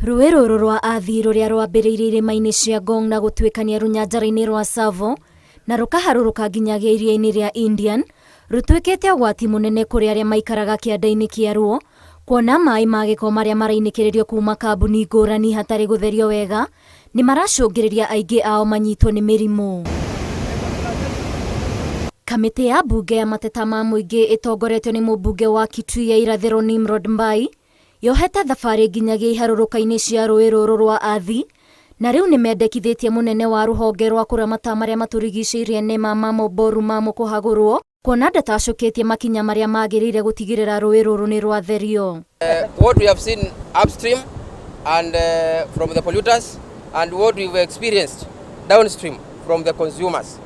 Rũĩ rũrũ rwa Athi rũrĩa rwambĩrĩirie irĩma-inĩ cia Ngong na gũtuĩkania rũnyanjara-inĩ rwa Tsavo na rũkaharũrũka nginyagia iria-inĩ rĩa Indian, rũtuĩkĩte ũgwati mũnene kũrĩ arĩa maikaraga kĩanda-inĩ kĩaruo, kuona maĩ ma gĩko marĩa marainĩkĩrĩrio kuma kambuni ngũrani hatarĩ gũtherio wega nĩ maracũngĩrĩria aingĩ ao manyitwo nĩ mĩrimũ. Kamĩtĩ ya mbunge ya mateta ma mũingĩ ĩtongoretio nĩ mũmbunge wa Kitui ya irathĩro Nimrod Mbai yohete thabarĩ nginyagia iharũrũka-inĩ cia rũĩ rũrũ rwa Athi na rĩu nĩ mendekithĩtie mũnene wa rũhonge rwa kũramata marĩa matũrigicĩirie NEMA Mamo Boru Mamo kũhagũrwo kuona ndatacũkĩtie makinya marĩa magĩrĩire gũtigĩrĩra rũĩ rũrũ nĩ rwatherio. What we have seen upstream and from the polluters and what we've experienced downstream from the consumers.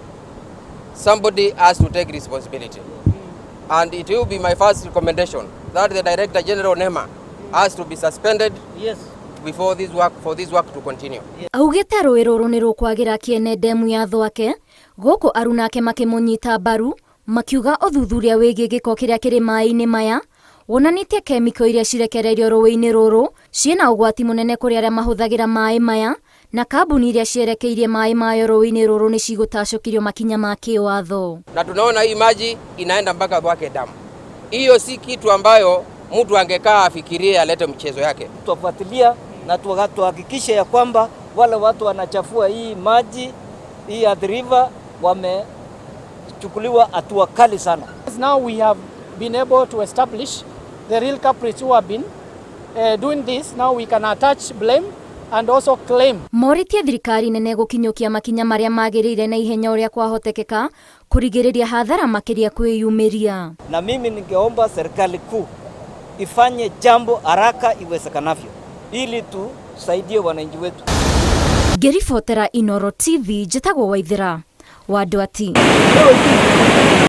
Somebody has to take responsibility. And it will be my first recommendation that the Director General NEMA has to be suspended before this work, for this work to continue. Augĩte rũĩ rũrũ nĩ rũkwagĩra kĩene ndemu ya Thwake gũkũ arunake makĩmũnyita mbaru makiuga ũthuthuria wĩgiĩ gĩko kĩrĩa kĩrĩ maĩ-inĩ maya wonanĩtie kemiko iria cirekereirio rũĩ-inĩ rũrũ ciĩna ũgwati mũnene kũrĩ arĩa mahũthagĩra maĩ maya na kambuni iria cierekeirie maĩ mayo rũĩ-inĩ rũrũ nĩ cigũtacũkĩrio makinya ma kĩwatho. Na tunaona hii maji inaenda mpaka Thwake Dam. Hiyo si kitu ambayo mtu angekaa afikirie alete mchezo yake. Tutafuatilia na tuhakikishe ya kwamba wale watu wanachafua hii maji hii Athi River wamechukuliwa hatua kali sana. Now we have been able to establish the real culprits who have been doing this. Now we can attach blame and also claim. Morĩtie thirikari nene gũkinyũkia makinya marĩa magĩrĩire na ihenya ũrĩa kwahotekeka kũrigĩrĩria hathara makĩria kwĩyumĩria. Na mimi ningeomba serikali kuu ifanye jambo haraka iwezekanavyo ili tusaidie wananchi wetu. Ngĩribotera Inoro TV, njĩtagwo Waithĩra wa Ndwati.